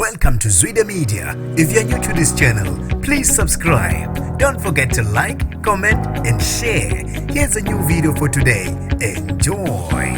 Welcome to Zwida Media. If you're new to this channel, please subscribe. Don't forget to like, comment, and share. Here's a new video for today. Enjoy.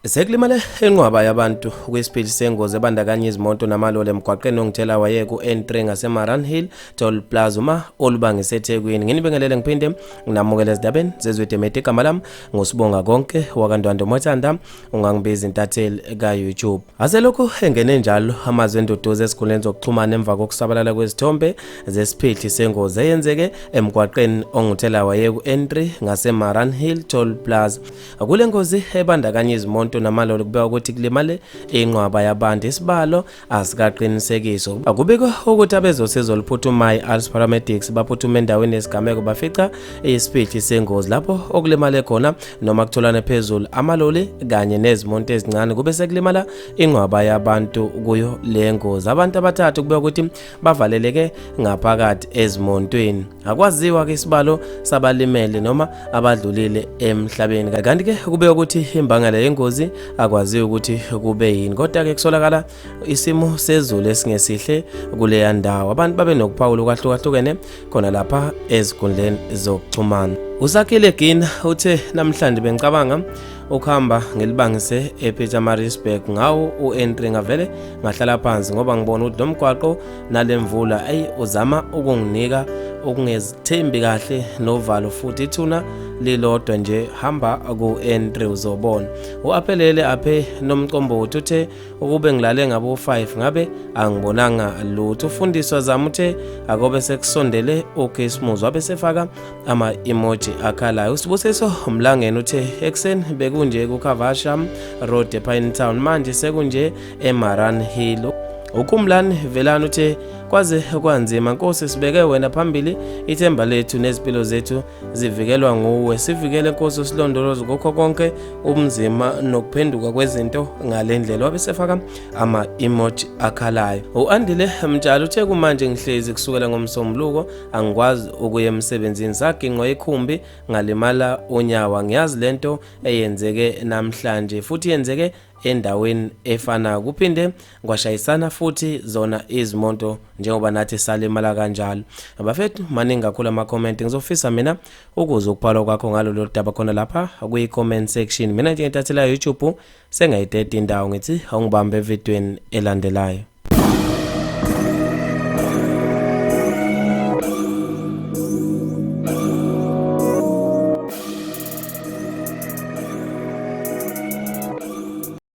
Sekulimale inqwaba yabantu kwisiphihli sengozi ebandakanya izimoto namaloli emgwaqeni ongithela waye ku-N3 ngaseMaran Hill Toll Plaza uma olubangise eThekwini. Nginibingelele ngiphinde nginamukele ezindabeni zeZwide Media. Igama lami nguSibonga Konke wakaNdwandwe Mothanda, ungangibiza intatheli ka-YouTube. Aselokhu engene njalo amazwi enduduzo ezikhundleni zokuxhumana emva kokusabalala kwezithombe zesiphihli sengozi eyenzeke emgwaqeni onguthela waye ku-N3 ngaseMaran Hill Toll Plaza. Kule ngozi ebandakanya izimonto namaloli kubekwa ukuthi kulimale inqwaba yabantu, isibalo asikaqinisekiswa. Kubikwa ukuthi abezosizo oluphuthumayo i-ALS Paramedics baphuthume endaweni yesigameko bafica isiphihli sengozi lapho okulimale khona noma kutholane phezulu amaloli kanye nezimonto ezincane, kube sekulimala inqwaba yabantu kuyo le ngozi. Abantu abathathu kubekwa ukuthi bavaleleke ngaphakathi ezimontweni. Akwaziwa ke isibalo sabalimele noma abadlulile emhlabeni. Kanti ke kube ukuthi imbangela yengozi akwaziwa ukuthi kube yini, kodwa ke kusolakala isimo sezulu esingesihle kuleya ndawo. Abantu babe nokuphawula okwahlukahlukene khona lapha ezinkundleni zokuxhumana. Usakhile Gina uthe namhlanje bengicabanga ukuhamba ngilibangise ePietermaritzburg ngawo u-N3, ngavele ngahlala phansi ngoba ngibona ukuthi lo mgwaqo nalemvula ayi uzama ukunginika ukungezithembi kahle novalo, futhi ithuna lilodwa nje, hamba ku-N3 uzobona. U-Aphelele aphe nomcombothi uthe ukube ngilale ngabo 5 ngabe angibonanga lutho. Ufundiswa zami uthe akobe sekusondele uKhisimusi, wabe sefaka ama-emoji akhalayo. USibusiso Mlangeni uthe ekuseni bekunje kuKhavasha Road ePine Town, manje sekunje eMaran Hill. UKhumlani Velani uthe kwaze kwanzima Nkosi, sibeke wena phambili, ithemba lethu nezimpilo zethu zivikelwa nguwe, sivikele Nkosi, usilondoloze kukho konke ubunzima nokuphenduka kwezinto ngale ndlela. Wabe sefaka ama-emoji akhalayo. U-Andile Mtshali uthe kumanje ngihlezi kusukela ngoMsombuluko, angikwazi ukuya emsebenzini, saginqwa ikhumbi ngalimala unyawo, angiyazi lento eyenzeke namhlanje futhi yenzeke endaweni efanayo, kuphinde kwashayisana futhi zona izimoto njengoba nathi salimala kanjalo. Abafethu, maningi kakhulu ama-comment, ngizofisa mina ukuze ukubhalwa kwakho ngalolu daba khona lapha kwi-comment section. Mina njengentathela YouTube sengayideda indawo, ngithi awungibambe evidweni elandelayo.